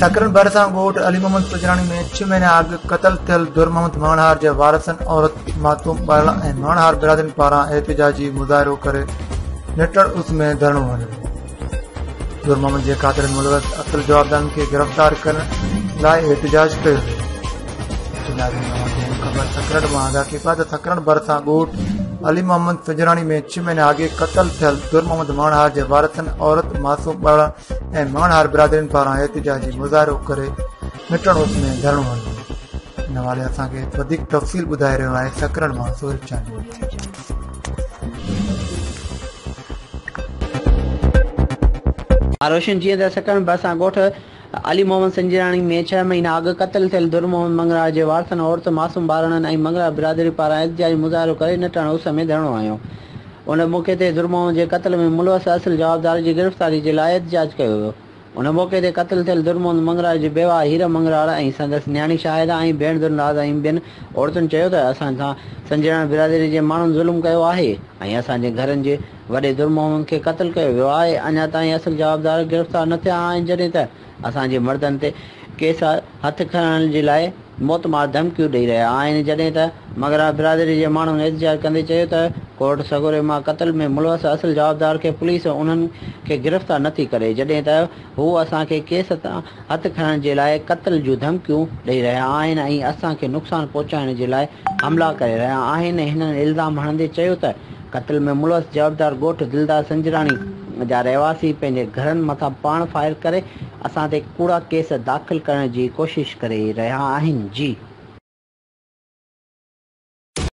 سڪرنڊ ڀرسان ڳوٺ علي محمد سجراڻي ۾ ڇهه مهينا اڳ قتل ٿيل در محمد مڱڻهار جي وارثن عورت معصوم ٻارڙا ۽ مڱڻهار برادرين پاران احتجاجي مظاهرو ڪري نٽهڻ اس ۾ ڌرڻو هنيو ويو. در محمد جي قاتل ملوث اصل جوابدارن کي گرفتار ڪرڻ لاء احتجاج ڪيو ويو. خبر سڪرنڊ مان آگاهه ڪيو ته سڪرنڊ ڀرسان ڳوٺ علي محمد سجراڻي ۾ ڇهه مهينا اڳ قتل ٿيل در محمد مڱڻهار جي وارثن عورت معصوم ٻارڙا ۽ مڱڻهار برادرين پاران احتجاجي مظاهرو ڪري مٽڻ اس ۾ ڌرڻو هنيو ويو. ان حوالي اسان کي وڌيڪ تفصيل ٻڌائي رهيو آهي سڪرنڊ مان سهيل چانڊيو. روشن جيئن ته سڪرنڊ ڀرسان ڳوٺ علي محمد سنجراڻي ۾ ڇهه مهينا اڳ قتل ٿيل در محمد مڱرار جي وارثن عورت معصوم ٻارڙن ۽ مڱرار برادري پاران احتجاجي مظاهرو ڪري نٽهڻ اس ۾ ڌرڻو هنيو. ان موقعي تي در محمد جي قتل ۾ ملوث اصل جوابدار جي گرفتاري جي لاء احتجاج ڪيو ويو. ان موقعي تي قتل ٿيل در محمد مڱرار جي بيواهه هير مڱرار ۽ سندس نياڻي شاهده ۽ ڀيڻ درناز ۽ ٻين عورتن چيو ته اسان سان سنجراڻي برادري جي ماڻهن ظلم ڪيو آهي ۽ اسان جي گهرن جي وڏي در محمد کي قتل ڪيو ويو آهي اڃا تائين اصل جوابدار گرفتار نه ٿيا آهن جڏهن ته اسان جي مردن تي ڪيس هٿ کڻڻ جي لاء موتمار ڌمڪيون ڏئي رهيا آهن جڏهن ته مگرا برادري جي ماڻهن احتجاج ڪندي چيو ته ڪورٽ سڳوري مان قتل ۾ ملوث اصل جوابدار کي پوليس انهن کي گرفتار نٿي ڪري جڏهن ته هو اسان کي ڪيس تان هٿ کڻڻ جي لاء قتل جون ڌمڪيون ڏئي رهيا آهن ۽ اسان کي نقصان پهچائڻ جي لاء حملا ڪري رهيا آهن هنن الزام هڻندي چيو ته قتل ۾ ملوث جوابدار ڳوٺ دلدار سنجراڻي جا رهواسي پنهنجي گهرن مٿان پاڻ فائر ڪري اسان تي ڪوڙا ڪيس داخل ڪرڻ جي ڪوشش ڪري رهيا آهن جي.